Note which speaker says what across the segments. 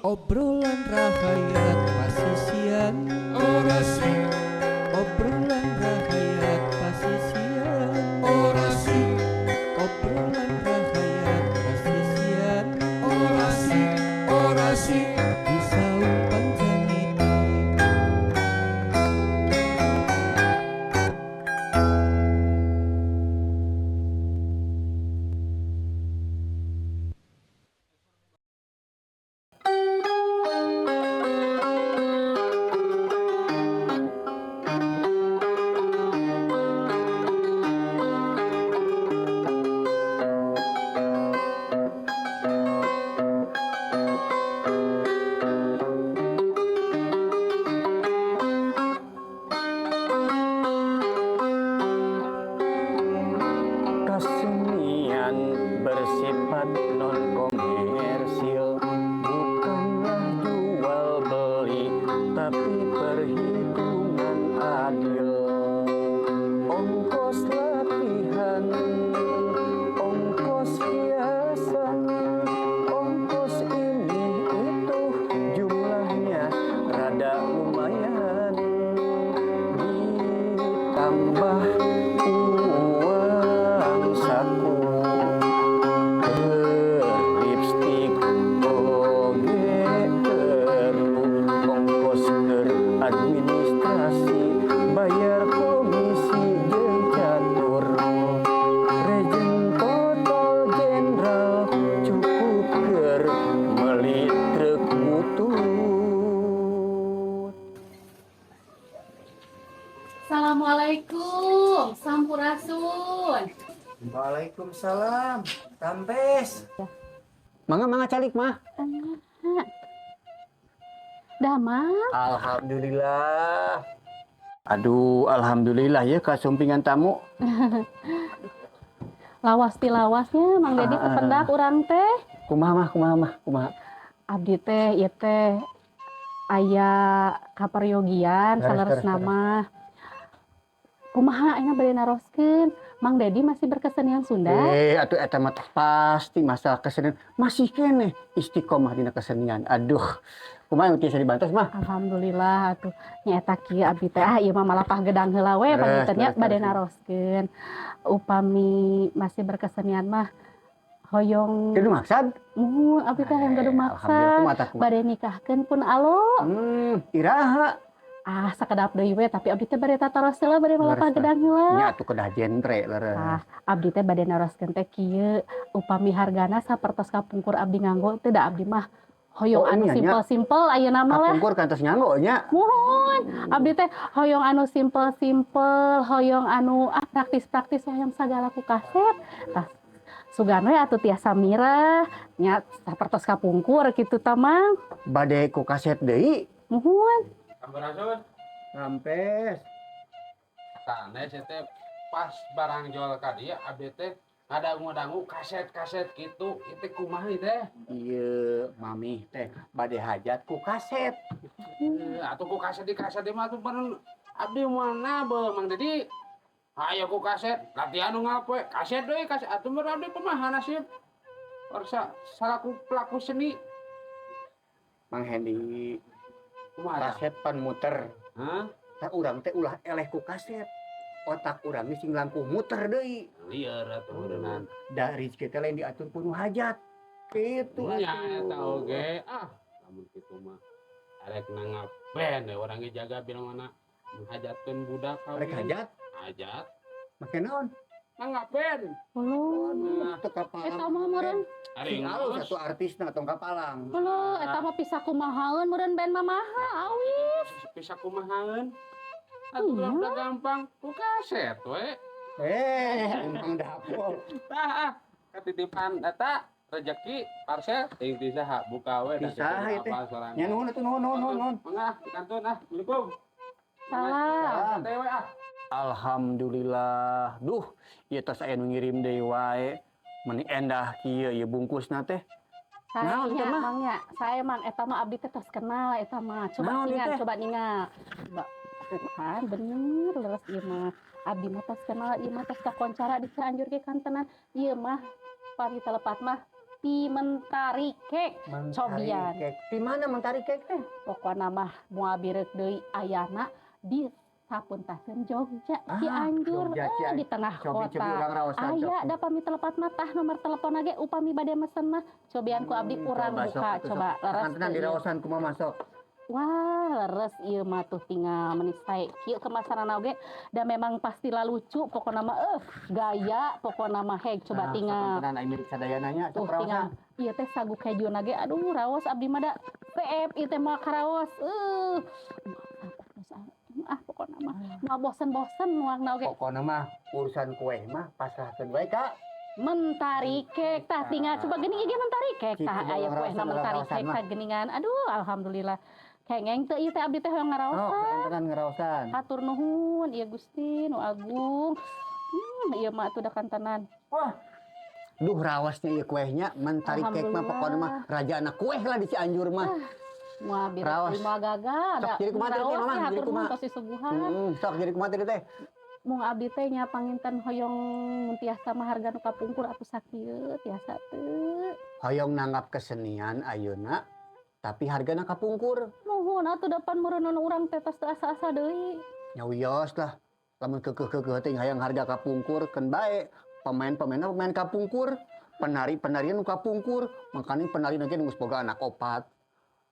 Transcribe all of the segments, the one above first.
Speaker 1: Obrolan rahayat pasisian.
Speaker 2: Orasi.
Speaker 1: Obrolan rahayat pasisian.
Speaker 2: Orasi.
Speaker 1: Obrolan rahayat pasisian.
Speaker 2: Orasi. Orasi.
Speaker 1: Di saung Pancaniti.
Speaker 3: Kesenian bersifat non komersil, bukanlah jual beli, tapi perhitungan adil. Ongkos latihan, ongkos hiasan, ongkos ini itu jumlahnya rada lumayan, ditambah uang saku keur lipstik oge perlu, ongkos keur administrasi, bayar komisi jeung catur, rejen total jenderal cukup keur meuli truk butut.
Speaker 4: Assalamualaikum, Sampurasun.
Speaker 3: Waalaikumsalam. Rampes. Mangga, mangga, calik mah.
Speaker 4: Damang.
Speaker 3: Alhamdulillah. Aduh, alhamdulillah ya kasumpingan tamu.
Speaker 4: Lawas ti lawasnya Mang Dedi kependak urang teh.
Speaker 3: Kumaha mah, kumaha mah, kumaha?
Speaker 4: Abdi teh ieu teh aya kaperyogian saleresna mah. Kumaha ayeuna bade naroskeun? Mang Dedi masih berkesenian Sunda?
Speaker 3: Eh, atuh eta mah tos pasti, masalah kesenian masih keneh istiqomah dina kesenian. Aduh, kumaha yang tiasa dibantos mah?
Speaker 4: Alhamdulillah atuh. Nya eta kieu abdi teh, ah, ieu mah malapah gedang heula we panginten nya, bade naroskeun. Upami masih berkesenian mah hoyong
Speaker 3: Gaduh maksad?
Speaker 4: Muhun, abdi teh hayang gaduh
Speaker 3: Eh,
Speaker 4: maksad.
Speaker 3: alhamdulillah, kumaha tah, kumaha?
Speaker 4: Bade nikahkeun pun alo.
Speaker 3: Iraha?
Speaker 4: Ah, sakedap deui we, tapi abdi teh bade tataros heula, bade malapah
Speaker 3: Leres,
Speaker 4: gedang heula.
Speaker 3: Nya atuh kedah genre leres.
Speaker 4: Ah, abdi teh bade naroskeun teh kieu, upami hargana sapertos kapungkur abdi nganggo teh, da abdi mah hoyong
Speaker 3: Oh,
Speaker 4: anu
Speaker 3: nya, nya.
Speaker 4: simpel-simpel ayeuna mah lah.
Speaker 3: Kapungkur kantos nganggo nya.
Speaker 4: Muhun, abdi teh hoyong anu simpel-simpel, hoyong anu ah praktis-praktis, hoyong sagala ku kaset. Tah, sugan we atuh tiasa mirah nya sapertos kapungkur kitu tah, Mang.
Speaker 3: Bade ku kaset deui.
Speaker 4: Muhun.
Speaker 5: Sampurasun.
Speaker 3: Rampes.
Speaker 5: Sanes teh pas barang jual ka dieu abdi teh ngadangu-dangu kaset-kaset gitu. Itu kumaha ieu teh?
Speaker 3: Ieu mami teh bade hajat ku kaset.
Speaker 5: Eh, atuh ku kaset di kaset mah atuh bener abdi moal nabeuh, Mang Dedi. Hayo ku kaset, latihan nu ngapoe, kaset deui kaset atuh meureun abdi kumaha nasib. Orsa salaku pelaku seni.
Speaker 3: Mang Hendi,
Speaker 5: Kumaha tah?
Speaker 3: kaset pan muter.
Speaker 5: Hah?
Speaker 3: Tah, urang teh ulah eleh ku kaset. Otak urang ge sing langkung muter deui.
Speaker 5: Lieur atuh meureunan.
Speaker 3: Da rezeki teh lain diatur ku nu hajat. Kitu
Speaker 5: Nya
Speaker 3: atuh.
Speaker 5: Eta oge, ah lamun kitu mah arek nanggap band we urang ge, jaga bila mana menghajatkeun budak kawin.
Speaker 3: Rek hajat?
Speaker 5: Hajat.
Speaker 3: Make naon?
Speaker 5: Nanggap band.
Speaker 4: Uluh.
Speaker 5: Nah,
Speaker 3: Teu kapalang.
Speaker 4: Eta mah meureun.
Speaker 5: Ari
Speaker 3: Sing alus
Speaker 5: geus.
Speaker 3: atuh artisna tong kapalang.
Speaker 4: Uluh, eta mah bisa kumahaeun meureun band mah maha awis.
Speaker 5: Bisa kumahaeun? Atuh udah gampang ku kaset we.
Speaker 3: Eh, emang dapur.
Speaker 5: Tah ah, ketitipan eta rezeki parcel ting ti saha, buka we.
Speaker 3: Ti saha ieu teh? Nya nuhun atuh, nuhun, nuhun, nuhun, nuhun.
Speaker 5: Mangga dikantun ah. Assalamualaikum.
Speaker 4: Salam.
Speaker 5: Teh we ah.
Speaker 3: Alhamdulillah. Duh, ieu tos aya nu ngirim deui wae. Meni endah kieu ieu bungkusna teh. Naon
Speaker 4: Saya
Speaker 3: teh mah?
Speaker 4: Mang nya, saya Mang, eta mah abdi teh tos kenal eta mah. Coba
Speaker 3: Naon ieu
Speaker 4: ningal,
Speaker 3: teh?
Speaker 4: Coba ningal. Coba. Tuh kan bener leres ieu mah. Abdi mah tos kenal ieu mah, tos kakoncara di Cianjur ge kantenan. Ieu mah pami telepat mah Ti Mentari Cake.
Speaker 3: Mentari
Speaker 4: Cobian.
Speaker 3: Cake. Di mana Mentari Cake teh?
Speaker 4: Pokona mah moal bireuk deui, ayana di sapuntaseun Jogja, Cianjur,
Speaker 3: Jogja,
Speaker 4: eh,
Speaker 3: Cianjur.
Speaker 4: di tengah
Speaker 3: Cobi
Speaker 4: kota.
Speaker 3: cobi urang raosan.
Speaker 4: Aya
Speaker 3: Sok.
Speaker 4: da pami telepat mah tah nomor telepon ge upami bade mesen mah cobian ku abdi urang
Speaker 3: Coba, sok,
Speaker 4: buka
Speaker 3: atuh,
Speaker 4: coba
Speaker 3: sok.
Speaker 4: leres
Speaker 3: Kantenan
Speaker 4: teu
Speaker 3: di
Speaker 4: ieu?
Speaker 3: raosan kumaha masuk.
Speaker 4: Wah, leres ieu mah tuh tinggal meuni sae kieu kemasanana oge da memang pastilah lucu pokona mah, gaya pokona mah heg coba
Speaker 3: Nah,
Speaker 4: tinggal.
Speaker 3: sakantenan ai milik sadayana nya
Speaker 4: Tuh
Speaker 3: sok raosan.
Speaker 4: tinggal ieu teh sagu kejuna ge, aduh, raos abdi mah da CF ieu teh moal karaos. Ah, pokona mah moal bosen-bosen nuangna oge.
Speaker 3: Pokona mah urusan kue mah pasrahkeun wae ka
Speaker 4: Mentari Cake tah tinggal coba geuning ieu ge Mentari Cake tah
Speaker 3: Kitu
Speaker 4: aya
Speaker 3: urang
Speaker 4: kuehna
Speaker 3: raosan, urang
Speaker 4: Mentari
Speaker 3: raosan
Speaker 4: Cake
Speaker 3: mah.
Speaker 4: tah geuningan. Aduh, alhamdulillah. Kengeng teu ieu teh abdi teh hoyong
Speaker 3: Oh,
Speaker 4: ngaraosan.
Speaker 3: sakantenan ngaraosan.
Speaker 4: Hatur nuhun ieu Gusti nu agung. Ieu mah atuh da kantenan.
Speaker 3: Wah. Duh, raosnya ieu kuehnya Mentari Cake mah pokona mah raja anak kue lah di Cianjur mah.
Speaker 4: Moal bireuk
Speaker 3: Raos.
Speaker 4: deui, moal gagal
Speaker 3: Sok
Speaker 4: da.
Speaker 3: jadi kumaha teh,
Speaker 4: Raos
Speaker 3: Mamang?
Speaker 4: teh
Speaker 3: Jadi
Speaker 4: hatur nuhun
Speaker 3: kumaha?
Speaker 4: tos disuguhan.
Speaker 3: Sok jadi kumaha teh teh?
Speaker 4: Mung abdi teh nya panginten hoyong mun tiasa mah harga nu kapungkur atuh sakieu tiasa teu?
Speaker 3: Hoyong nanggap kesenian ayeuna tapi hargana kapungkur.
Speaker 4: Muhun atuh dapan meureunana urang teh tos teu asa-asa deui.
Speaker 3: Nya wios lah. Lamun keukeuh-keukeuh teh hayang harga kapungkur keun bae. Pemain-pemainna pemain kapungkur, penari-penarian nu kapungkur, makanya penari ge nu geus boga anak opat,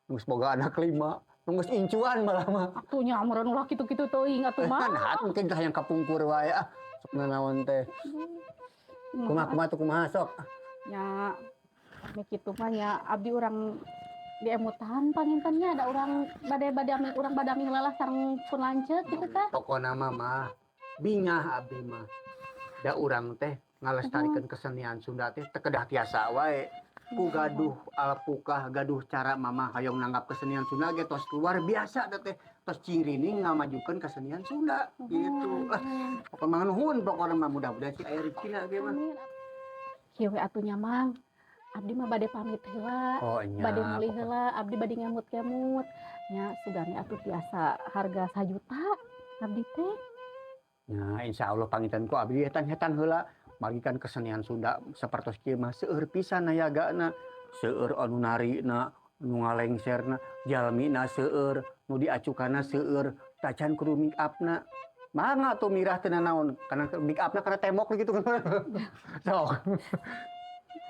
Speaker 3: nu geus boga anak lima, nu geus incuan malah mah.
Speaker 4: Atuh nya meureun ulah kitu-kitu teuing atuh mah.
Speaker 3: Kan hat mungkin hayang kapungkur wae ah. Sok nanaon teh. Kumaha kumaha tuh kumaha sok.
Speaker 4: Nya ame kitu mah nya abdi urang diemutan panginten nya da urang bade bade ami urang bade ami lelah sareng pun lanceuk kitu tah.
Speaker 3: Pokona mah mah bingah abdi mah. Da urang teh ngalestarikeun kesenian Sunda teh teu kedah tiasa wae. Ku gaduh alpukah gaduh cara mama hoyong nanggap kesenian Sunda ge tos luar biasa da teh. Tos cirining ngamajukeun kesenian Sunda gitu. Lah pokona mah nuhun, pokona mah mudah-mudahan si aya rezekina ge mah.
Speaker 4: Amin. Kieu we atuh nya, Mang. Abdi mah bade pamit heula.
Speaker 3: Oh nya.
Speaker 4: Bade meuli heula, abdi bade ngemut-ngemut. Nya sugane atuh tiasa harga 1 juta abdi teh.
Speaker 3: Nya insyaallah panginten ku abdi hetan-hetan heula magikan kesenian Sunda sapertos kieu mah seueur pisan nayagana. Seueur anu narina, nu ngalengserna, jalmina seueur, nu diacukanna seueur, tacan kudu make up-na. Mangga tuh mirah teu nanaon, karena make up-na kana tembok gitu kan. Sok.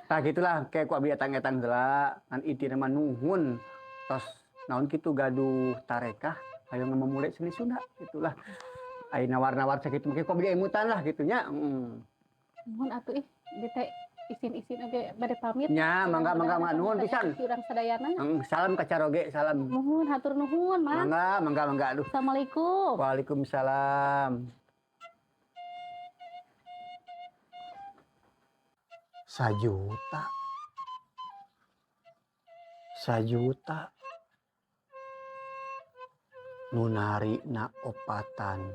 Speaker 3: Tah gitulah kayak ku abdi etang-etang heula, ngan intina mah nuhun tos naon kitu gaduh tarekah hayang memulai seni Sunda gitulah. Ai nawar-nawar sakitu mah ku abdi emutan lah gitu nya.
Speaker 4: Nuhun atuh ih, abdi teh isin-isin oge bade pamit.
Speaker 3: Nya, mangga mangga mangga nuhun pisan.
Speaker 4: Urang sadayana.
Speaker 3: Salam ka caroge, salam.
Speaker 4: Nuhun, hatur nuhun, Mang.
Speaker 3: Mangga, mangga, mangga. Aduh.
Speaker 4: Assalamualaikum.
Speaker 3: Waalaikumsalam. Sajuta. Sajuta. Nu narina opatan.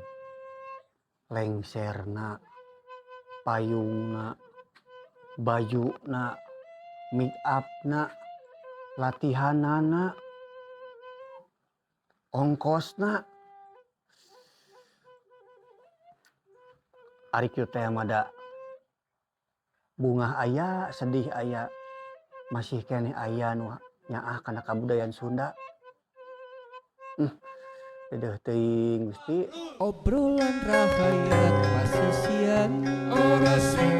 Speaker 3: Lengserna, payungna, bajuna, make upna, latihanana, ongkosna. Ari kieu teh mah da bungah aya, sedih aya, masih keneh aya nu nyaah kana kabudayaan Sunda. Deudeuh teuing Gusti.
Speaker 1: Obrolan rahayat pasisian.
Speaker 2: Orasi.